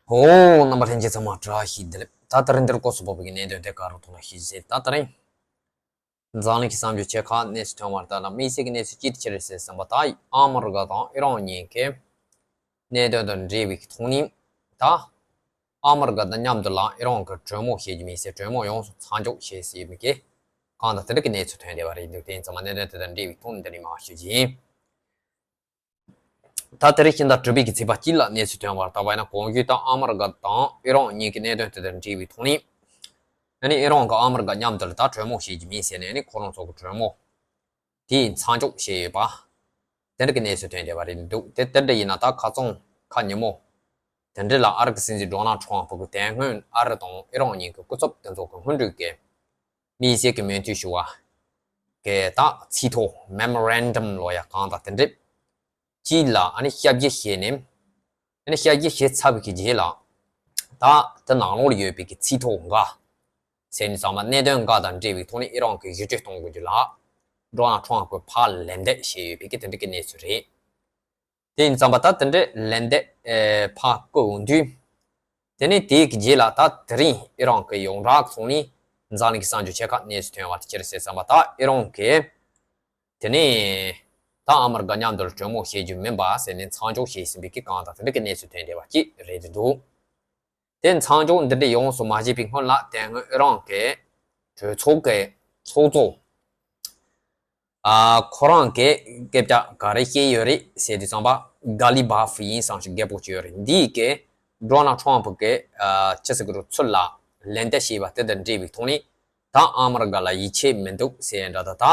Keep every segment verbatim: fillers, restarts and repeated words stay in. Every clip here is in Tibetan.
ཧོ། རྣམ་པ་ལྷན་རྒྱས་ཚང་མ་བཀྲ་ཤིས་བདེ་ལེགས། ད་ད་རིང་འདིར་སྐོར་སུ་བབས་པའི་གནད་དོན་དེ་ག་རུ་ཐོན་ལ་ཤེས་ཟེར། ད་ད་རིང་འཛམ་གླིང་གི་བསམ་རྒྱུ་ཆེ་ཁག་གནས་སུ་ཐོན་པར་ལྟ་ན། དམིགས་བསལ་གྱི་གནས་ཚུལ་ཅི་ཆེ་རེད་ཟེར་བསམ་པ། ད་ཨ་མི་རི་ཀ་དང་ཨི་རན་གཉིས་ཀྱི་གནད་དོན་དང་འབྲེལ་བའི་ཐོག་ནས། ད་ཨ་མི་རི་ཀ་དང་མཉམ་དུ་ལ་ཨི་རན་གྱི་གྲོས་མོལ་བྱེད་རྒྱུ་མིན་ཟེར། གྲོས་མོལ་ཡོངས་སུ་མཚམས་འཇོག་བྱས་ཟེར་མི་གི་གང་དང་དེ་འདྲ་གི་གནས་ཚུལ་ཐོན་བསྡད་པ་རེད་འདུག་དེ་ཡིན་ཙང་མ་གནད་དོན་དེ་དང་འབྲེལ་བའི་ཐོག་ནས་འདི་ནས་མར་ཞུ་རྒྱུ་ཡིན། ད་དེ་རིང་ཕྱི་ཟླ་དྲུག་པའི་གི་ཚེས་པ་གཅིག་ལ་གནས་ཚུལ་ཐོན་པར་ལྟ་བ་ཡིན་ན། གོང་ཞུས་ལྟར་ཨ་མི་རི་ཀ་དང་ཨི་རན་གཉིས་ཀྱི་གནད་དོན་དེ་དང་འབྲེལ་བའི་ཐོག་ནས། ཨ་ནི་ཨི་རན་གྱིས་ཨ་མི་རི་ཀ་མཉམ་དུ་ལ་ད་གྲོས་མོལ་བྱེད་རྒྱུ་མིན་ཟེར་ནས། ཨ་ནི་ཁོ་རང་ཚོ་གི་གྲོས་མོལ་དེ་མཚམས་འཇོག་བྱས་ཡོད་པ། དེ་འདྲ་གི་གནས་ཚུལ་ཐོན་བསྡད་པ་རེད་འདུག་དེ་དེ་འདྲ་ཡིན་ན། ད་ཁ་སང་ཁ་ཉིན་མོ་དེ་འདྲ་ལ་ཨ་རི་གི་སྲིད་འཛིན་ཌོ་ནལ་ཊམ་ཕུ་གིས་དེ་སྔོན་ཨ་རི་དང་ཨི་རན་གཉིས་ཀྱི་སྐུ་ཚབ་དེ་ཚོ་གི་སྔོན་འགྲོའི་གི་དམིགས་བསལ་གྱི་མོས་མཐུན་ཞུ་བ་གི་ད་ཚིག་ཐོ། མེ་མོ་རན་ཌམ་ལབ་ཡ་གང་དང་དེ་འདྲ་ཅིག་ལ་ཨ་ནི་ཞབས་ཕྱི་བྱས་ནས། ཨ་ནི་ཞབས་ཕྱི་བྱས་ཚར་བའི་གི་རྗེས་ལ། ད་དེ་ནང་ལོགས་ལ་ཡོད་པའི་གི་ཚིག་ཐོ་འགའ་ཟེར་ནས་ཚང་མ་གནད་དོན་འགའ་དང་འབྲེལ་བའི་ཐོག་ནས་ཨི་རན་གྱིས་བསྒྱུར་བཅོས་གཏོང་དགོས་རྒྱུ་ལ་ཌོ་ནལ་ཊམ་ཕུ་གིས་ཕར་ལན་འདེབས་བྱས་ཡོད་པའི་གི་དེ་འདྲ་གི་གནས་ཚུལ་རེད། དེ་ཡིན་ཙང་མ་ད་དེ་འདྲའི་ལན་འདེབས་ཨེ་ཕར་བསྐུར་འོང་དུས། དེ་ནས་དེའི་གི་རྗེས་ལ་ད་དེ་རིང་ཨི་རན་གྱི་ཡོངས་གྲགས་ཚོགས་ནས་འཛམ་གླིང་གི་གསར་འགྱུར་ཆེ་ཁག་གནས་ཚུལ་ཐོན་པ་དེ་ཅི་རེད་ཟེར་བསམ་པ། ད་ཨི་རན་གྱིས་དེ་ནས་ད་ཨ་མི་རི་ཀ་མཉམ་དུ་གྲོས་མོལ་བྱེད་རྒྱུ་མིན་པ་ཟེར་ནས་མཚམས་འཇོག་བྱས་ཟིན་པའི་གི་གང་དང་དེ་འདྲ་གི་གནས་ཚུལ་ཐོན་བསྡད་པ་ཅིག་རེད་འདུག་དེ་མཚམས་འཇོག་འདི་འདྲ་ཡོངས་སུ་མ་བྱས་པའི་སྔོན་ལ། དེ་སྔོན་ཨི་རན་གྱི་གྲོས་ཚོགས་ཀྱི་ཚོགས་གཙོ། ཨ། ཁོ་རང་གིས་སྐད་ཆ་ག་རེ་བཤད་ཡོད་རེད་ཟེར་དུས་ཙམ་པ། གྷ་ལི་བྷ་ཧྥུ་ཡིན་བསམ་ཞིག་རྒད་པོ་ཅིག་ཡོད་རེད། འདིས་ཀྱིས་ཌོ་ནལ་ཊམ་ཕུ་གི་ཨ་ཅི་ཟེར་གི་རུ་ཚུར་ལ་ལན་འདེབས་བྱས་པ་དེ་དང་འབྲེལ་བའི་ཐོག་ནས། ད་ཨ་མི་རི་ཀ་ལ་ཡིད་ཆེས་མི་འདུག་ཟེར་འདྲ། ད་ད་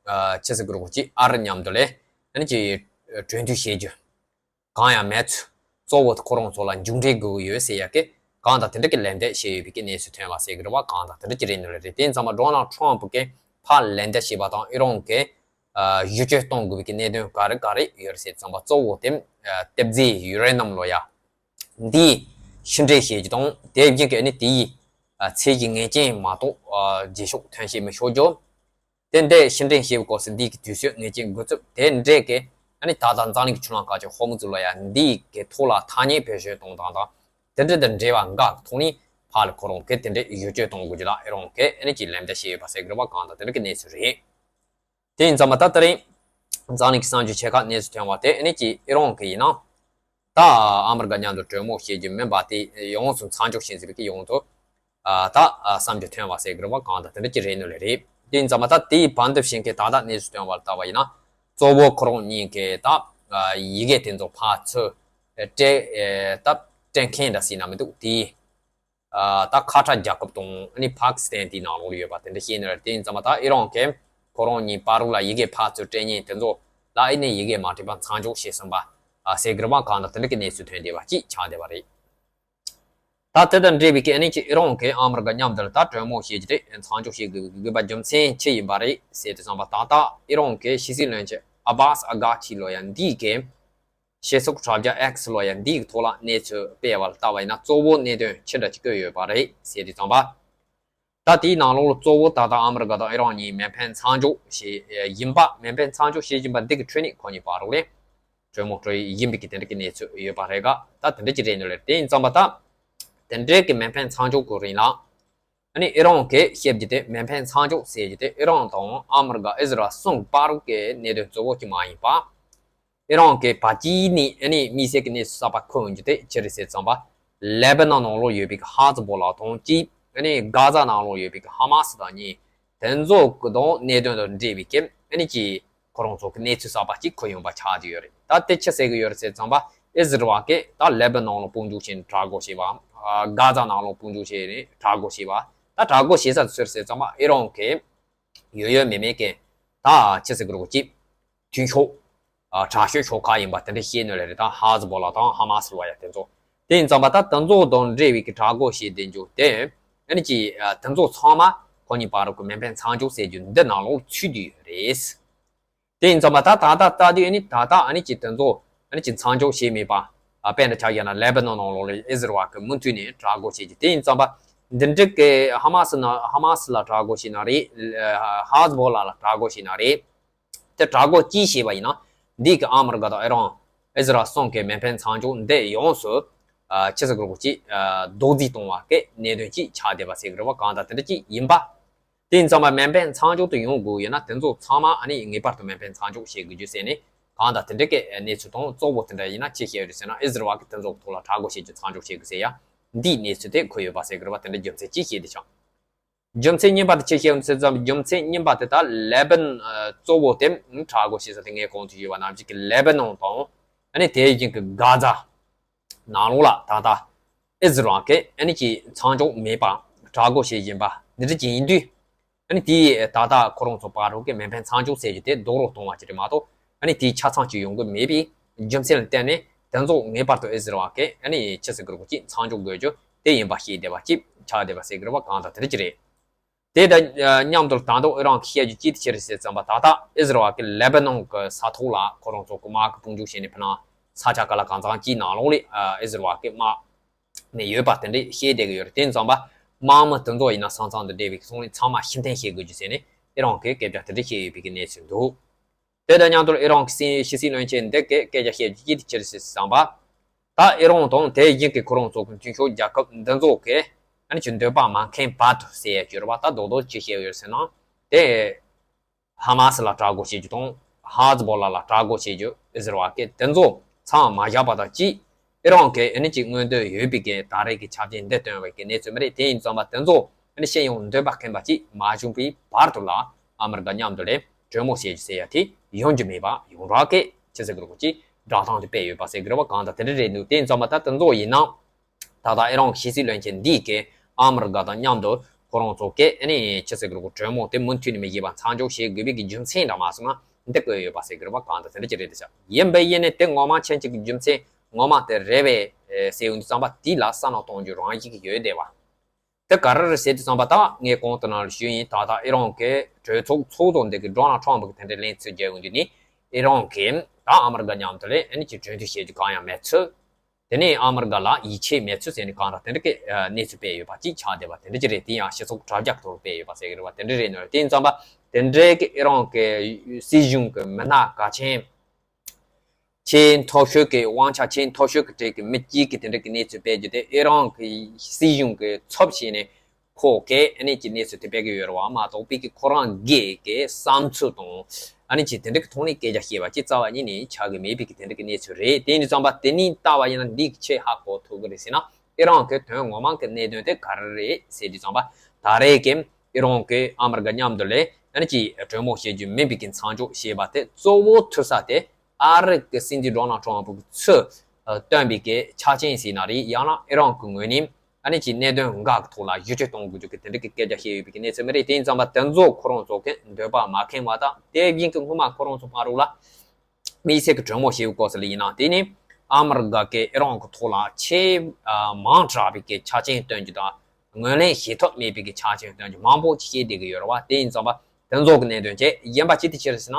ཨ་ཅི་ཟེར་གི་རུ་ཅིག་ཨ་རི་མཉམ་དུ་ལས་ཨ་ནི་ཅིག་གྲོས་མཐུན་བྱེད་རྒྱུ་གང་ཡང་མེད་ཚུལ། གཙོ་བོ་ཁོ་རང་ཚོ་ལ་མཇུག་འབྲས་དགོས་ཀྱི་ཡོད་ཟེར་ཡ་གི་གང་དང་དེ་འདྲ་གི་ལན་འདེབས་བྱས་ཡོད་པའི་གི་གནས་ཚུལ་ཐོན་པ་ཟེར་གི་རེད་བ། གང་དང་དེ་འདྲ་ཅིག་རེད་ནི་ལ་རེད། དེ་ཡིན་ཙང་མ་ཌོ་ནལ་ཊམ་ཕུ་གིས་ཕར་ལན་འདེབས་བྱས་པ་དང་ཨི་རན་གྱིས་ཨ་བསྒྱུར་བཅོས་གཏོང་དགོས་པའི་གི་གནད་དོན་ག་རེ་ག་རེ་ཡོད་རེད་ཟེར་ཙམ་པ། གཙོ་བོ་དེ་ཨ་གཏེར་རྫས་ཡུ་རེ་ནམ་ལབ་ཡ་འདི་ཕྱིར་འདྲེན་བྱེད་རྒྱུ་དང་། དེ་བཞིན་གྱི་ཨ་ནི་དེ་ཡི་ཨ་ཚད་ཀྱི་ངེས་ཅན་མ་གཏོགས་ཨ་རྗེས་ཕྱོགས་ཐོན་སྐྱེད་མི་ཆོག་རྒྱུ། དེ་འདྲའི་ཕྱིར་འདྲེན་བྱེད་པའི་སྐབས་སུ་འདི་གི་དུས་ཚོད་ངེས་ཅན་དགོས་ཚུལ། དེ་འདྲའི་གི་ཨ་ནི་ད་ལྟ་འཛམ་གླིང་གི་ཆུ་ལམ་ཁ་ཆེ་ཧོར་མུ་ཛི་ལབ་ཡ་འདི་གི་ཐོག་ལ་ཐ་སྙད་བེད་སྤྱོད་གཏོང་སྟངས་དང་། དེ་འདྲ་དང་འབྲེལ་བ་འགའ་གི་ཐོག་ནས་ཕར་ལ་ཁོ་རང་གིས་དེ་འདྲའི་བསྒྱུར་བཅོས་གཏོང་དགོས་རྒྱུ་ལ་ཨི་རན་གྱིས་ཨ་ནི་ཅིག་ལན་འདེབས་བྱས་ཡོད་པ་ཟེར་གི་རེད་བ། གང་དང་དེ་འདྲ་གི་གནས་ཚུལ་རེད། དེ་ཡིན་ཙང་མ་ད་དེ་རིང་འཛམ་གླིང་གི་གསར་འགྱུར་ཆེ་ཁག་གནས་ཚུལ་ཐོན་པ་དེ་ཨ་ནི་ཅིག་ཨི་རན་གྱི་ཡིན་ན། ད་ཨ་མི་རི་ཀ་མཉམ་དུ་གྲོས་མོལ་བྱེད་རྒྱུ་མིན་པ་དེ་ཡོངས་སུ་མཚམས་འཇོག་བྱས་ཟིན་པའི་གི་ཡོངས་སུ་ཨ་ད་ཨ་བསམ་རྒྱུ་ཐོན་པ་ཟེར་གི་རེད་བ། གང་དང་དེ་འདྲ་ཅིག་རེད་ནི་ལ་རེད། དེ་ཡིན་ཙང་མ་ད་དེའི་བར་འདུམ་བྱེད་མཁན་ད་ལྟ་གནས་ཚུལ་ཐོན་པར་ལྟ་བ་ཡིན་ན། གཙོ་བོ་ཁོ་རང་གཉིས་ཀྱིས་ད་ཨ་ཡི་གེ་དེ་ཚོ་ཕར་ཚུར་སྤྲད་ཨེ་ད་སྤྲད་མཁན་འདྲ་ཟེར་ན་མི་འདུག་དེ་ཨ་ད་ཁ་ཏར་རྒྱལ་ཁབ་དང་ཨ་ནི་པ་ཀི་སི་ཐན་དེའི་ནང་ལོགས་ལ་ཡོད་པ་དེ་འདྲ་བཤད་ནི་ལ། དེ་ཡིན་ཙང་མ་ད་ཨི་རན་གྱིས་ཁོ་རང་གཉིས་བར་ལ་ཡི་གེ་ཕར་ཚུར་སྤྲད་མཁན་དེ་ཚོ་ལ་ཨ་ནི་ཡི་གེ་མ་སྤྲད་པ་མཚམས་འཇོག་བྱས་ཟིན་པ་ཨ་ཟེར་གི་རེད་བ། གང་དང་དེ་འདྲ་གི་གནས་ཚུལ་ཐོན་བསྡད་པ་ཅིག་ཆགས་བསྡད་པ་རེད། ད་དེ་དང་འབྲེལ་བའི་གི་ཨ་ནི་ཅིག་ཨི་རན་གྱིས་ཨ་མི་རི་ཀ་མཉམ་དུ་ལ་ད་གྲོས་མོལ་བྱེད་རྒྱུ་དེ་མཚམས་འཇོག་བྱེད་དགོས་པའི་དགོས་པ་རྒྱུ་མཚན་ཅི་ཡིན་པ་རེད་ཟེར་དུས་ཙམ་པ། ད་ལྟ་ཨི་རན་གྱི་ཕྱི་སྲིད་བློན་ཆེན་ཨ་བྷ་སི་ཨ་གྷ་ཆི་ལབ་ཡ་འདི་གིས་སྤྱི་ཚོགས་དྲ་རྒྱ་ཨེག་སི་ལབ་ཡ་འདིའི་ཐོག་ལ་གནས་ཚུལ་སྤེལ་བ་ལ་ལྟ་བ་ཡིན་ན། གཙོ་བོ་གནད་དོན་ཅི་འདྲ་ཅིག་བཀོད་ཡོད་པ་རེད་ཟེར་དུས་ཙམ་པ། ད་དེའི་ནང་ལོགས་ལ་གཙོ་བོ་ད་ལྟ་ཨ་མི་རི་ཀ་དང་ཨི་རན་གཉིས་མེ་འཕེན་མཚམས་འཇོག་བྱེད་ཡིན་པ། མེ་འཕེན་མཚམས་འཇོག་བྱེད་བཞིན་པ་འདི་གི་ཁྲོད་ནས་ཁོ་གཉིས་བར་ལ་གྲོས་མོལ་གྲོལ་ཡིན་པའི་གི་དེ་འདྲ་གི་གནས་ཚུལ་ཡོད་པ་རེད་ག་ད་དེ་འདྲ་ཅིག་རེད་འདུག་ལེ། དེ་ཡིན་ཙམ་པ་ད་དེ་འདྲའི་གི་མེ་འཕེན་མཚམས་འཇོག་གི་རིང་ལ་ཨ་ནི་ཨི་རན་གྱིས་བཤད་རྒྱུ་དེ། མེ་འཕེན་མཚམས་འཇོག་ཟེར་རྒྱུ་དེ་ཨི་རན་དང་ཨ་མི་རི་ཀ་ཨི་ཟི་རལ་གསུམ་བར་གྱི་གནད་དོན་གཙོ་བོ་གཅིག་མ་ཡིན་པ། ཨི་རན་གྱིས་བར་དཀྱིལ་ནས་ཨ་ནི་དམིགས་བསལ་གྱི་གནས་ཚུལ་གསར་པ་འཁོད་ཡོང་རྒྱུ་དེ་ཅི་རེད་ཟེར་ཙམ་པ། ལེ་བྷ་ནན་ནང་ལོགས་ཡོད་པའི་གི་ཧ་ཛི་བྷོ་ལ་དང་གཅིག་ཨ་ནི་གྷ་ཛ་ནང་ལོགས་ཡོད་པའི་གི་ཧ་མ་སི་དང་གཉིས། དེ་ཚོ་གི་དང་གནད་དོན་དང་འབྲེལ་བའི་གི་ཨ་ནི་ཅིག་ཁོ་རང་ཚོ་གི་གནས་ཚུལ་གསར་པ་ཅིག་འཁོད་ཡོང་པ་ཆགས་ཀྱི་ཡོད་རེད། ད་དེ་ཅི་ཟེར་གི་ཡོད་རེད་ཟེར་ཙམ་པ། ཨི་ཟི་རལ་གྱིས་ད་ལེ་བྷ་ནན་ལ་དཔུང་འཇུག་བྱས་ནས་དྲག་རྒོལ་བྱས་པ། ཨ་གྷ་ཛ་ནང་ལ་དཔུང་འཇུག་བྱས་ནས་དྲག་རྒོལ་བྱས་པ། ད་དྲག་རྒོལ་བྱས་ཚར་ཚུར་ཟེར་ཙམ་པ་ཨི་རན་གྱི་ཡོད་ཡོད་མེད་མེད་ཀྱི་ད་ཅི་ཟེར་གི་རེད་གོ་ཅིག་མཐུན་ཕྱོགས། ཨ་དྲག་ཤོས་ཕྱོགས་ཁག་ཡིན་པ་དེ་འདྲ་བཤད་ནི་ལ་རེད། ད་ཧ་ཛི་བྷོ་ལ་དང་ཧ་མ་སི་ལབ་ཡ་དེ་ཚོ། དེ་ཡིན་ཙམ་པ་ད་དེ་ཚོ་དང་འབྲེལ་བའི་གི་དྲག་རྒོལ་བྱས་བསྡད་རྒྱུ་དེ། ཨ་ནི་ཅིག་ཨ་དེ་ཚོ་ཚང་མ་ཁོ་གཉིས་བར་གི་མེ་འཕེན་མཚམས་འཇོག་ཟེར་རྒྱུ་འདི་ནང་ལོགས་ཚུད་བསྡད་ཡོད་རེད། དེ་ཡིན་ཙམ་པ་ད་ད་ལྟ་ལྟ་དུས་ཨ་ནི་ད་ལྟ་ཨ་ནི་ཅིག་དེ་ཚོ་ཨ་ནི་ཅིག་མཚམས་འཇོག་བྱས་མེད་པ། ཨ་དཔེར་ན་ཆ་བཞག་ན་ལེ་བྷ་ནན་ནང་ལོགས་ལ་ཨི་ཟི་རལ་གྱིས་མུ་མཐུད་ནས་དྲག་རྒོལ་བྱེད་ཀྱི། དེ་ཡིན་ཙམ་པ་འདི་འགྲིག་གི་ཧ་མ་སི་ན་ཧ་མ་སི་ལ་དྲག་རྒོལ་བྱས་ན་རེད། ཧ་ཛི་བྷོ་ལ་ལ་དྲག་རྒོལ་བྱས་ན་རེད། དེ་དྲག་རྒོལ་གཅིག་བྱས་པ་ཡིན་ན། འདི་གི་ཨ་མི་རི་ཀ་དང་ཨི་རན། ཨི་ཟི་རལ་གསུམ་གི་མེ་འཕེན་མཚམས་འཇོག་འདི་ཡོངས་སུ་ ཨ་ཆི་ཟེར་དགོས་རེད་གོ་ཅིག་ཨ་རྡོག་རྫིས་གཏོང་བ་གི་གནད་དོན་ཅིག་ཆགས་བསྡད་པ་ཟེར་གི་རེད་བ། གང་ལྟར་དེ་འདྲ་ཅིག་ཡིན་པ། དེ་ཡིན་ཙང་མ་མེ་འཕེན་མཚམས་འཇོག་ཏུ་ཡོང་དགོས་ཡོད་ན་དེ་ཚོ་ཚང་མ་ཨ་ནི་ངེས་པར་དུ་མེ་འཕེན་མཚམས་འཇོག་བྱེད་དགོས་རྒྱུ་ཟེར་ནས་གང་ལྟར་དེ་འདྲ་གི་གནས་ཚུལ་དང་གཙོ་བོ་དེ་འདྲ་ཡིན་ན་ཅི་བཤད་ཡོད་རེད་ཟེར་ན་ཨི་ཟི་རལ་བ་གི་དེ་ཚོ་གི་ཐོག་ལ་དྲག་རྒོལ་བྱེད་རྒྱུ་མཚམས་འཇོག་བྱེད་དགོས་ཟེར་ཡ། འདིའི་གནས་ཚུལ་དེ་འཁོད་ཡོད་པ་ཟེར་གི་རེད་བ། དེ་འདྲ་རྒྱུ་མཚན་ཅིག་བཤད་དེ་ཆགས། རྒྱུ་མཚན་གཉིས་པ་དེ་ཅི་བཤད་ཡོད་ཟེར་ཙམ་རྒྱུ་མཚན་གཉིས་པ་དེ་ད་ལེ་བྷ་ནོན་གཙོ་བོ་དེ་དྲག་རྒོལ་བྱེད་ས་དེ་ངས་གོང་དུ་ཞུས་པ་ནང་བཞིན་གི་ལེ་བྷ་ནོན་དང་ཨ་ནི་དེ་བཞིན་གི་གྷ་ཛ་ནང་ལོགས་ལ་ད་ལྟ་ཨི་ཟི་རལ་གྱི་ཨ་ནི་ཀྱི་མཚམས་འཇོག་མེད་པ་དྲག་རྒོལ་བྱེད་བཞིན་པ་འདི་འདྲ་ཅིག་ཡིན་དུས། ཨ་ནི་དེས་ད་ལྟ་ཁོ་རང་ཚོ་བར་དུ་གི་མེ་འཕེན་མཚམས་འཇོག་ཟེར་རྒྱུ་དེ་རྡོག་རོལ་གཏོང་བ་ཅིག་རེད་མ་གཏོགས་ཨ་ནི་དེའི་ཆ་ཚང་ཅིག་ཡོང་གི་མེད་པའི་རྒྱུ་མཚན་ལ་བརྟེན་ནས་དེ་ཚོ་ངེས་པར་དུ་ཨི་ཟི་རལ་གྱི་ཨ་ནི་ཆི་ཟེར་དགོས་རེད་གོ་ཅིག་མཚམས་འཇོག་དགོས་རྒྱུ་དེ་ཡིན་པ་ཤེས་བསྡད་པ་ཅིག་ཆགས་བསྡད་པ་ཟེར་གི་རེད་བ། གང་ལྟར་དེ་འདྲ་ཅིག་རེད། དེ་དང་མཉམ་དུ་ད་དུང་ཨི་རན་གྱིས་བཤད་རྒྱུ་ཅི་ཐད་ཆེ་རེད་ཟེར་ཙམ་པ་ད་ལྟ་ཨི་ཟི་རལ་གྱི་ལེ་བྷ་ནོན་གྱི་ས་ཐོག་ལ་ཁོ་རང་ཚོ་གི་དམག་གི་དཔུང་འཇུག་བྱས་ནས་ཕི་ནང་ས་ཆ་ག་ལ་གང་འཚམ་ཅིག་ནང་ལོགས་ལ་ཨི་ཟི་རལ་གྱི་དམག་ནས་ཡོད་པ་དེ་འདྲས་བཤད་བསྡད་ཀྱི་ཡོད་རེད། དེ་ཙམ་པ་དམག་མི་དེ་ཚོ་ཡིན་ན་ས་མཚམས་དང་འབྲེལ་བའི་ཐོག་ནས་ཚང་མ་ཕྱིར་འཐེན་བྱེད་དགོས་རྒྱུ་ཟེར་ནས་ཨི་རན་གྱིས་སྐད་ཆ་དེ་འདྲས་བཤད་ཡོད་པའི་གནས་ཚུལ་འདུག་དེ་དང་མཉམ་དུ་ཨི་རན་གྱི་ཕྱི་སྲིད་བློན་ཆེན་འདི་གིས་སྐད་ཆ་བཤད་རྒྱུ་ཅི་ཐད་ཆེ་རེད་ཟེར་ཙམ་པ། ད་ཨི་རན་དང་དེ་བཞིན་གྱི་ཁོ་རང་ཚོ་གི་མཐུན་ཕྱོགས་རྒྱལ་ཁབ་འདི་ཚོ་གི་ཨ་ནི་ཀྱི་འདོད་པ་མ་ཁེངས་བར་དུ་ཟེར་ཡ་ཅིག་ཡོད་རེད་བ། ད་རྡོག་རྡོག་ཅིག་བཤད་ཡོད་ཟེར་ན་དེ་ཧ་མ་སི་ལ་དྲག་རྒོལ་བྱེད་རྒྱུ་དང་ཧ་ཛི་བོ་ལ་ལ་དྲག་རྒོལ་བྱེད་རྒྱུ་ཨི་ཟི་རལ་གྱི་དེ་ཚོ་མཚམས་མ་བཞག་པ་དང་གཅིག་ཨི་རན་གྱི་ཨ་ནི་ཀྱི་མངོན་འདོད་ཡོད་པའི་གི་ད་རེས་ཀྱི་ཆ་རྐྱེན་འདི་བཏོན་པའི་གི་གནས་ཚུལ་མི་རེད། དེ་ཡིན་ཙམ་པ་དེ་ཚོ་ཨ་ནི་ཤེས་ཡོང་འདོད་པ་ཁེངས་པ་ཅིག་མ་བྱུང་པའི་བར་དུ་ལ་ཨ་མི་རི་ཀ་མཉམ་དུ་ལས་གྲོས་མོལ་བྱེད་རྒྱུ་ཟེར་ཡ་དེ་ཡོང་རྒྱུ་མེད་པ་ཡོང་རག་གི་ཆི་ཟེར་གི་རེད་གོ་ཅིག་བསྒྲགས་སྟངས་དེ་སྤེལ་ཡོད་པ་ཟེར་གི་རེད་བ། གང་ལྟར་དེ་འདྲ་རེད་འདུག་དེ་ཡིན་ཙམ་པ་ད་དེ་ཚོ་ཡིན་ན་ད་ལྟ་ཨི་རན་གྱི་ཕྱི་སྲིད་བློན་ཆེན་འདིས་གི་ཨ་མི་རི་ཀ་དང་མཉམ་དུ་ཁོ་རང་ཚོ་གི་ཨ་ནི་ཆི་ཟེར་གི་རེད་གོ་གྲོས་མོལ་དེ་མུ་མཐུད་ནས་མི་བྱེད་པ་མཚམས་འཇོག་བྱེད་དགོས་པའི་གི་རྒྱུ་མཚན་འདྲ་མ་སོང་ན་འདི་བཀོད་ཡོད་པ་ཟེར་གི་རེད་བ། གང་ལྟར་དེ་འདྲ་ཅིག་རེད་དེ་ཤག་ཡིན་པས་ཡིན་ནས་དེ་ངོ་མ་མཁྱེན་ཅིག་གི་རྒྱུ་མཚན་ངོ་མ་དེ་རེད་པས་ཟེར་ཡོང་དུས་ཙམ་པ་དེ་ལ་བསམ་བློ་གཏོང་རྒྱུ་རང་བཞིན་གྱི་ཡོད་བསྡད་པ། དེ་ག་རེ་རེད་ཟེར་དུས་ཙམ་པ་ད་ངས་གོང་དུ་ནང་ལ་ཞུས་ཡིན། ད་ལྟ་ཨི་རན་གྱི་གྲོས་ཚོགས་ཚོགས་གཙོ་འདི་གི་ཌོ་ནལ་ཊམ་གྱི་དེ་འདྲའི་གླེང་ཚུལ་རྒྱག་ཡོང་དུས་ནི་ཨི་རན་གྱིས་ད་ཨ་མི་རི་ཀ་མཉམ་དུ་ལས་ཨ་ནི་ཀྱི་གྲོས་མཐུན་བྱེད་རྒྱུ་གང་ཡང་མེད་ཚུལ། དེ་ནས་ཨ་མི་རི་ཀ་ལ་ཡིད་ཆེས་མེད་ཚུལ་ཟེར་ནས་གང་ལྟར་དེ་འདྲ་གི་གནས་ཚུལ་སྤེལ་ཡོད་པ་ཅིག་ཆགས་བསྡད་པ་དེ་འདྲ་ཅིག་རེད། དེ་ཡང་སྤྱི་ཚོགས་དྲ་རྒྱ་ཐོག་སྤེལ་ཡོད་པ་ཟེར་གི་རེད་བ། དེ་འདྲ་རེད་ནོ། དེ་ཡིན་ཙམ་པ་དེ་འདྲའི་གི་ཨི་རན་གྱི་སྲིད་གཞུང་གི་མི་སྣ་གལ་ཆེན་ཆེས་མཐོ་ཤོས་ཀྱི་དབང་ཆ་ཆེས་མཐོ་ཤོས་ཀྱི་གྲས་ཀྱི་མི་གཅིག་གིས་དེ་འདྲ་གི་གནས་ཚུལ་སྤེལ་རྒྱུ་དེ་ཨི་རན་གྱི་སྲིད་གཞུང་གི་ཚབ་བྱས་ནས་ཁོ་གིས་ཨ་ནི་ཀྱི་གནས་ཚུལ་དེ་སྤེལ་གི་ཡོད་རེད་བ། མ་གཏོགས་པའི་གི་ཁོ་རང་སྒེར་གྱི་བསམ་ཚུལ་དང་ཨ་ནི་ཀྱི་དེ་འདྲ་གི་ཐོག་ནས་སྐད་ཆ་བཤད་པ་ཅིག་རྩ་བ་ཉིད་ནས་ཆགས་ཀྱི་མེད་པའི་གི་དེ་འདྲ་གི་གནས་ཚུལ་རེད། དེ་ཡིན་དུས་ཙམ་པ་དེ་ནས་ལྟ་བ་ཡིན་ན་འདི་གི་ཆེས་ཧ་གོ་ཐུབ་གི་རེད་ཟེར་ན་ཨི་རན་གྱི་དོན་ངོ་མ་གི་གནད་དོན་དེ་ག་རེ་རེད་ཟེར་དུས་ཙམ་པ་ད་རེས་ཀྱི་ཨི་རན་གྱི་ཨ་མི་རི་ཀ་མཉམ་དུ་ལས་ཨ་ནི་ཀྱི་གྲོས་མོལ་བྱེད་རྒྱུ་མིན་པའི་གི་མཚམས་འཇོག་བྱས་པ་དེ་གཙོ་བོ་ཐུག་ས་དེ་ཨ་རི་གི་སྲིད་འཛིན་ཌོ་ནལ་ཊམ་ཕུ་གི་ཚུར་བཏོན་པའི་གི་ཆ་རྐྱེན་ཟེར་ན་རེད། ཡང་ན་ཨི་རན་གྱི་ངོས་ནས་ཨ་ནི་ཀྱི་གནད་དོན་འགའ་གི་ཐོག་ལ་བསྒྱུར་བཅོས་གཏོང་དགོས་རྒྱུ་གི་དེ་འདྲ་གི་སྐད་ཆ་བཤད་ཡོད་པའི་གི་གནས་ཚུལ་མི་རེད། དེ་ཡིན་ཙམ་པ་དེ་ཚོ་ཁོ་རང་ཚོ་གི་འདོད་པ་མ་ཁེངས་པ་དང་དེ་བཞིན་གྱི་སྔོན་མ་ཁོ་རང་ཚོ་བར་དུ་ལ་དམིགས་བསལ་གྱི་གྲོས་མོལ་བྱེད་པའི་སྐབས་སུ་ལ་ཡིན་ན་དེ་ནི་ཨ་མི་རི་ཀ་གིས་ཨི་རན་གྱི་ཐོག་ལ་ཆེས་མང་དྲགས་པའི་གི་ཆ་རྐྱེན་སྟོན་རྒྱུ་དང་ངོས་ལེན་བྱེད་ཐབས་མེད་པའི་གི་ཆ་རྐྱེན་སྟོན་རྒྱུ་མང་པོ་བཤད་བསྡད་ཀྱི་ཡོད་རེད་བ། དེ་ཡིན་ཙམ་པ་དེ་ཚོ་གི་གནད་དོན་བཅས་ཡིན་པ་ཅི་སྟེ་ཕྱིར་ཟེར་ན་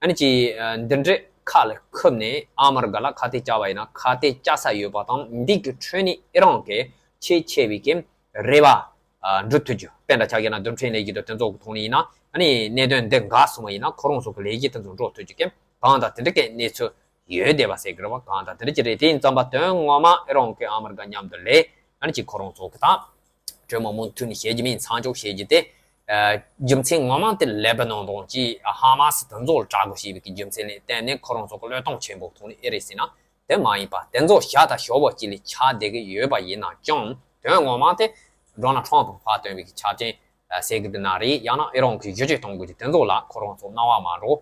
ཨ་ནི་ཀྱི་འདི་འདྲའི་ཁ་ལ་ཁུར་ནས་ཨ་མི་རི་ཀ་ལ་ཁ་གཏད་བཅག་པ་ཡིན་ན་ཁ་གཏད་བཅག་ས་ཡོད་པ་དང་འདི་གི་ཁྲོད་ནས་ཨི་རན་གྱི་ཆེས་ཆེ་བའི་གི་རེ་བ་འགྲུབ་ཐུབ་རྒྱུ། དཔེ་འདྲ་ཆགས་ཀྱི་ན་རྡུལ་ཕྲན་ལས་གཞི་དང་དེ་ཚོ་གི་ཐོག་ནས་ཡིན་ན་ཨ་ནི་གནད་དོན་འདི་འགག་སོང་བ་ཡིན་ན་ཁོ་རང་ཚོ་གི་ལས་གཞི་དེ་ཚོ་འགྲོ་ཐུབ་རྒྱུ་གི་གང་ལྟར་དེ་འདྲ་གི་གནས་ཚུལ་ཡོད་བསྡད་པ་ཟེར་གི་རེད་བ། གང་ལྟར་དེ་འདྲ་ཅིག་རེད། དེ་ཡིན་ཙམ་པ་དོན་ངོ་མ་ཨི་རན་གྱི་ཨ་མི་རི་ཀ་མཉམ་དུ་ལས་ཨ་ནི་ཅིག་ཁོ་རང་ཚོ་གི་དང་གྲོས་མོལ་མུ་མཐུད་ནས་བྱེད་རྒྱུ་མིན་མཚམས་འཇོག་བྱེད་རྒྱུ་དེ་རྒྱུ་མཚན་ངོ་མ་དེ་ལེ་པ་ནོན་དང་ཅིག་ཧ་མ་སི་དེ་ཚོ་ལ་དྲག་རྒོལ་བྱས་པའི་གི་རྒྱུ་མཚན་ལས་བརྟེན་ནས་ཁོ་རང་ཚོ་གི་བློས་གཏོང་ཆེན་པོ་ཐོག་ནས་ཨེ་རེད་ཟེར་ན། དེ་མ་ཡིན་པ་དེ་ཚོ་ཞག་དང་ཞོ་བོ་གཅིག་ལས་ཆགས་བསྡད་ཀྱི་ཡོད་པ་ཡིན་ན་ཀྱང་དོན་ངོ་མ་དེ་ཌོ་ནལ་ཊམ་ཕུ་ཕར་བཏོན་པའི་ཆ་རྐྱེན་ཟེར་གི་འདུག་ན་རེད། ཡང་ན་ཨི་རན་གྱི་བསྒྱུར་བཅོས་གཏོང་དགོས་ཀྱི་དེ་ཚོ་ལ་ཁོ་རང་ཚོ་སྣང་བ་མ་འགྲོ་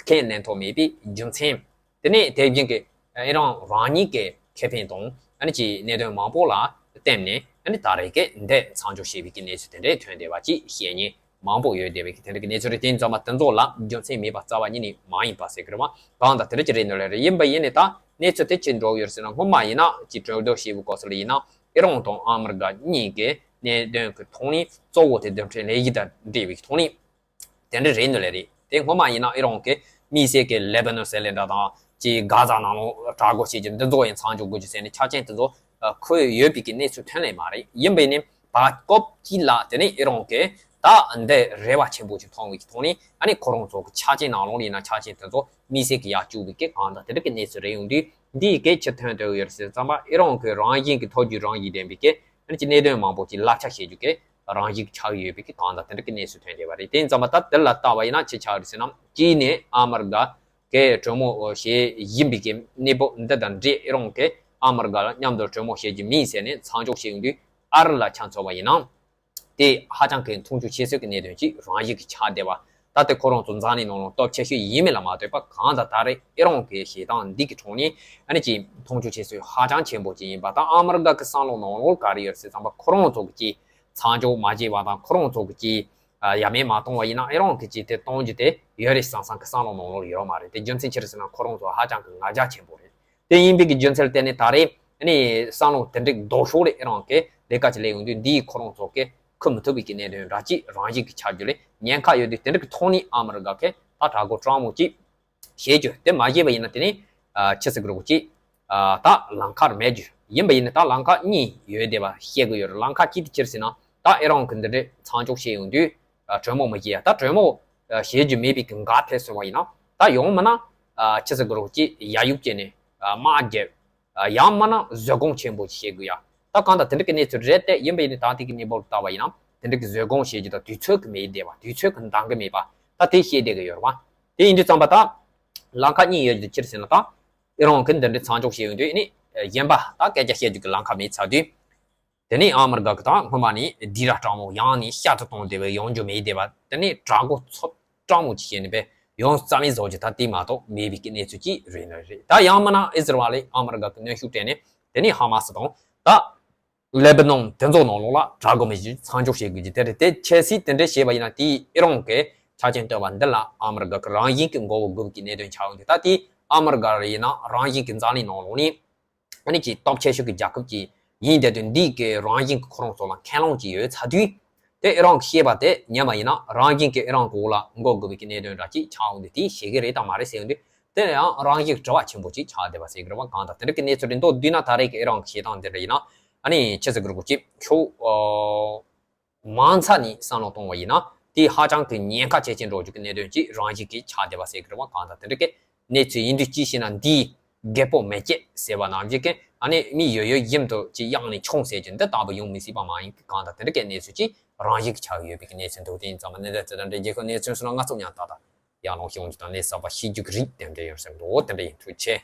ཁས་ལེན་ཐབས་མེད་པའི་རྒྱུ་མཚན། དེ་ནས་དེ་བཞིན་གྱི་ཨི་རན་རང་ཉིད་ཀྱི་ཁེ་ཕན་དང་ཨ་ནི་ཀྱི་གནད་དོན་མང་པོ་ལ་བརྟེན་ནས་ཨ་ནི་ད་རེས་ཀྱི་འདི་མཚམས་འཇོག་བྱས་པའི་གི་གནས་ཚུལ་དེ་འདྲའི་ཐོན་བསྡད་པ་ཅིག་བཤད་མཁན་མང་པོ་ཡོད་བསྡད་པའི་གི་དེ་འདྲ་གི་གནས་ཚུལ་རེད། དེ་ཡིན་ཙང་མ་དེ་ཚོ་ལ་རྒྱུ་མཚན་མེད་པ་རྩ་བ་ཉིད་ནས་མ་ཡིན་པ་ཟེར་གི་རེད་བ། གང་ལྟར་དེ་འདྲ་ཅིག་རེད་ནོ་ལེ་རེད། ཡིན་པ་ཡིན་ནས་ད་གནས་ཚུལ་དེ་ཅི་འགྲོ་ཡོད་ཟེར་ན་སྔོན་མ་ཡིན་ན་ཅིག་གྲོས་བསྡུར་བྱས་པའི་སྐབས་སུ་ལ་ཡིན་ན་ཨི་རན་དང་ཨ་མི་རི་ཀ་གཉིས་ཀྱི་གནད་དོན་གྱི་ཐོག་ནས་གཙོ་བོ་དེ་རྡུལ་ཕྲན་ལས་གཞི་དང་འབྲེལ་བའི་ཐོག་ནས་དེ་འདྲ་རེད་ནོ་ལེ་རེད། དེ་སྔོན་མ་ཡིན་ན་ཨི་རན་གྱི་དམིགས་བསལ་གྱི་ལེ་པ་ནོན་ཟེར་ལེ་འདྲ་དང་ཅིག་གྷ་ཛ་ནང་ལོགས་དྲག་རྒོལ་བྱེད་ཀྱི་འདི་ཚོ་ཡང་མཚམས་འཇོག་དགོས་ཀྱི་ཟེར་ནས་ཆ་རྐྱེན་དེ་ཚོ་འཁོད་ཡོད་པའི་གི་གནས་ཚུལ་ཐོན་ལེ་མ་རེད། ཡིན་པས་ནས་བར་སྐབས་ཅིག་ལ་དེ་ནས་ཨི་རན་གྱི་ད་འདི་རེ་བ་ཆེན་པོ་ཅིག་མཐོང་བའི་གི་ཐོག་ནས་ཨ་ནི་ཁོ་རང་ཚོ་གི་ཆ་རྐྱེན་ནང་ལོགས་ཡིན་ན་ཆ་རྐྱེན་དེ་ཚོ་དམིགས་བསལ་གྱི་ཡར་བཅུག་པའི་གི་གང་ལྟར་དེ་འདྲ་གི་གནས་ཚུལ་རེད། ཡོང་དུས་ འདི་གའི་ཕྱིར་ཐོན་ཐུབ་ཡོད་ཟེར་ཙམ་པ་ཨེ་རང་གི་རང་བཞིན་གྱི་ཐོག་རྒྱུ་རང་བཞིན་ལྡན་པའི་གའི་ཨ་ནི་ཅི་གནད་དོན་མང་པོ་ཅིག་བསླབ་བྱ་བྱེད་རྒྱུ་གའི་རང་བཞིན་གྱི་ཆགས་ཡོད་པའི་གི་གང་དང་དེ་འདྲ་གི་གནས་ཚུལ་ཐོན་བསྡད་པ་རེད། དེ་ཡིན་ཙམ་པ་ད་དེ་ལ་ལྟ་བ་ཡིན་ན་ཅི་ཆགས་རེད་ཟེར་ན། གཅིག་ནས་ཨ་མར་ག་གའི་གྲོས་མོལ་བྱེད་བཞིན་པའི་གི་གནས་བབ་འདི་དང་འབྲེལ་ཨེ་རང་གི་ཨ་མར་ག་ལ་མཉམ་དུ་གྲོས་མོལ་བྱེད་རྒྱུ་མིན་ཟེར་ནས་མཚམས་འཇོག་བྱེད་ཡོང་དུས་ཨ་རི་ལ་ཆ་མཚོན་པ་ཡིན་ན། དེ་ཧ་ཅང་གི་མཐོང་ཆུང་བྱེད་སྲོལ་གྱི་གནད་དོན་ཅིག་རང་བཞིན་གྱི་ཆགས་བསྡད་པ། ད་ལྟ་ཁོ་རང་ཚོ་འཛམ་གླིང་ནང་ལ་སྟོབས་ཆེ་ཤོས་ཡིན་མིན་ལ་མ་ལྟོས་པ་གང་ལྟར་ད་རེས་ཨེ་རང་གི་བྱེད་སྟངས་འདི་གི་ཐོག་ནས་ཨ་ནི་ཅིག་མཐོང་ཆུང་བྱེད་སྲོལ་ཧ་ཅང་ཆེན་པོ་ཅིག་ཡིན་པ་དང་། ཨ་མི་རི་ཀ་གི་བསམ་བློ་ནང་ལོགས་ག་རེ་ཡོད་ཟེར་ཙམ་པ་ཁོ་རང་ཚོ་གི་ཅིག་མཚམས་འཇོག་མ་བྱས་པ་དང་ཁོ་རང་ཚོ་གི་ཅིག་ཡ་མེད་མ་གཏོང་བ་ཡིན་ན་ཨེ་རང་གི་ཅིག་དེ་གཏོང་རྒྱུ་དེ་ཡོད་རེད་བསམ་བསམ་གི་བསམ་བློ་ནང་ལོགས་ཡོད་མ་རེད། དེ་རྒྱུ་མཚན་ཅི་རེད་ཟེར་ན་ཁོ་རང་ཚོ་ཧ་ཅང་གི་ང་རྒྱལ་ཆེན་པོ་རེད། དེ་ཡིན་པའི་གི་རྒྱུ་མཚན་ལ་བརྟེན་ནས་ད་རེས་ཨ་ནི་བསམ་བློ་དེ་འདྲའི་ལྡོག་ཕྱོགས་རེ་ཨེ་རང་གི་ལས་ཀ་ཅིག་ལས་ཡོང་དུས་འདིས་ཁོ་རང་ཚོ་གི་འཁུར་མི་ཐུབ་པའི་གི་གནད་དོན་འདྲ་ཅིག་རང་བཞིན་གྱི་ཆགས་རྒྱུ་ལས་ཉེན་ཁ་ཡོད་དུས་དེ་འདྲ་གི་ཐོག་ནས་ཨ་མི་རི་ཀ་གི་ད་དྲག་པོ་སྤྲང་མོ་ཅིག་བྱེད་རྒྱུ་དེ་མ་བྱས་པ་ཡིན་ན་དེ་ནི་ཨ་ཆི་ཟེར་གི་རེད་གོ་ཅིག་ཨ་ད་ལམ་ཁ་རེད་མེད་རྒྱུ་ཡིན་པ་ཡིན་ན་ད་ལམ་ཁ་གཉིས་ཡོད་བསྡད་པ་བཤད་གི་ཡོད་རེད། ལམ་ཁ་གཅིག་དེ་ཅི་རེད་ཟེར་ན་ད་ཨེ་རང་གི་འདི་འདྲའི་མཚམས་འཇོག་བྱས་ཡོང་དུས་ཨ་གྲོས་མོལ་མི་བྱེད་ཡ། ད་གྲོས་མོལ་ཨ་བྱེད་རྒྱུ་མེད་པའི་གི་འགག་ཐེབས་སོང་བ་ཡིན་ན་ད་ཡང་མིན་ན་ཨ་ཆི་ཟེར་གི་རེད་གོ་ཅིག་ཡ་ཡུབ་བྱས་ནས་ཨ་དམག་རྒྱབ། ཡང་མིན་ན་བཟོད་སྒོམ་ཆེན་པོ་ཞིག་བྱེད་དགོས་ཡ། ད་གང་ལྟར་དེ་འདྲ་གི་གནས་ཚུལ་རེད་དེ། ཡིན་པ་ཡིན་ནའི་ད་ལྟའི་གི་གནས་བབ་ལྟ་བ་ཡིན་ན་དེ་འདྲ་གི་བཟོད་སྒོམ་བྱེད་རྒྱུ་དང་དུས་ཚོད་གི་མེད་བསྡད་པ། དུས་ཚོད་གི་འདང་གི་མེད་པ་ད་དེ་བཤད་བསྡད་གི་ཡོད་རེད་བ། དེ་ཡིན་དུས་ཙམ་པ་ད་ལམ་ཁ་གཉིས་ཡོད་རྒྱུ་ཅི་རེད་ཟེར་ན། ད་ཨེ་རང་གི་འདི་འདྲ་མཚམས་འཇོག་བྱས་ཡོང་དུས་ཨ་ནི་གཞན་པ་ད་སྐད་ཆ་བཤད་རྒྱུ་གི་ལམ་ཁ་མེད་ཚར་དུས། དེ་ནས་ཨ་མི་རི་ཀ་གི་ད་སྔོན་མ་ནས་སྡིགས་ར་སྤྲང་མོ་ཡང་ནས་བཤད་དུ་གཏོང་བསྡད་པའི་ཡོང་རྒྱུ་མེད་བསྡད་པ། དེ་ནས་དྲག་པོ་ཚོ་སྤྲང་མོ་ཅིག་བྱས་ནས་པས་ཡོང་རྩ་མེད་བཟོ་རྒྱུ་ད་དེ་མ་གཏོགས་མེད་པའི་གི་གནས་ཚུལ་ཅིག་རེད་ནི་རེད། ད་ཡང་མིན་ན་ཨི་ཟི་རལ་ལས་ཨ་མི་རི་ཀ་གི་གནོན་ཤུགས་སྤྲད་ནས་དེ་ནས་ཧ་མ་སི་དང་ད་ལེ་བྷ་ནོན་དེ་ཚོ་ནང་ལོགས་ལ་དྲག་པོ་མི་ཞིག་མཚམས་འཇོག་བྱེད་དགོས་ཀྱི་དེ་རེད། དེ་ཁྱད་གསོད་དེ་འདྲ་བྱས་པ་ཡིན་ན་དེའི་ཨེ་རང་གི་ཆ་རྐྱེན་བཏོད་པ་འདི་ལ་ཨ་མི་རི་ཀ་གི་རང་བཞིན་གྱི་མགོ་བོ་སྒུར་གྱི་གནད་དོན་ཆགས་ཡོང་དུས། ད་དེ་ཨ་མི་རི་ཀ་རེད་ཡིན་ན་རང་བཞིན་གྱི་འཛམ་གླིང་ནང་ལོགས་ནས་ཨ་ནི་ཅིག་སྟོབས་ཆེ་ཤོས་ཀྱི་རྒྱལ་ཁབ་ཅིག་ཡིན་བསྡད་དུས་འདི་གི་རང་བཞིན་གྱི་ཁོ་རང་ཚོ་ལ་ཁས་ལོངས་ཅིག་ཡོད་ཚར་དུས། དེ་ཨེ་རང་གི་བཤད་པ་དེ་ཉན་པ་ཡིན་ན་རང་བཞིན་གྱི་ཨེ་རང་གི་འོག་ལ་མགོ་སྒུར་བའི་གི་གནད་དོན་འདྲ་ཅིག་ཆགས་ཡོང་དུས་དེ་བྱེད་ཀྱི་རེད་དང་མ་རེད་ཟེར་ཡོང་དུས། དེ་ཡང་རང་བཞིན་གྱི་དྲི་བ་ཆེན་པོ་ཅིག་ཆགས་བསྡད་པ་ཟེར་གི་རེད་བ། གང་ལྟར་དེ་འདྲ་གི་གནས་ཚུལ་རེད་འདུག་བསྡུས་ན་ད་རེས་ཀྱི་ཨེ་རང་གི་བྱེད་སྟངས་དེ་འདྲ་ཡིན་ན་ཨ་ནི་ཆི་ཟེར་གི་རེད་གོ་ཅིག་ཁྱོད་ཨོ། མང་ཚ་ནས་བསམ་བློ་གཏོང་བ་ཡིན་ན་དེ་ཧ་ཅང་གི་ཉེན་ཁ་ཆེ་ཆེ་འགྲོ་རྒྱུ་གི་གནད་དོན་ཅིག་རང་བཞིན་གྱིས་ཆགས་བསྡད་པ་ཟེར་གི་རེད་བ། གང་ལྟར་དེ་འདྲ་གི་གནས་ཚུལ་ཡིན་དུས་ཅི་ཞེ་ན་འདིའི་རྒད་པོ་མེ་ལྕེ་ཟེར་བ་ནང་བཞིན་གི་ཨ་ནི་མི་ཡོད་ཡོད་བཞིན་དུ་ཅིག་གཡང་ནས་མཆོང་ཟེར་གྱི་འདི་ལྟ་བུ་ཡོང་མི་སྲིད་པ་མ་ཡིན་གི། གང་ལྟར་དེ་འདྲ་གི་གནས་ཚུལ་ཅིག་རང་བཞིན་གྱིས་ཆགས་ཡོད་པའི་གི་གནས་ཚུལ་འདུག་དེ་ཡིན་ཙང་མ་གནས་ཚུལ་དེ་འདྲ་རྒྱལ་ཁབ་གནས་ཚུལ་སོང་ན་ང་ཚོ་ཉམས་ཏག་ཏག་ཡར་ལངས་ཤོག་འཇུ་དང་གནས་གསར་པ་ཤེས་རྒྱུ་གི་རིགས་དེ་འདྲ་ཡོད་ཟེར་འདུག་དེ་འདྲ་ཡིན། ཐུགས་རྗེ་ཆེ།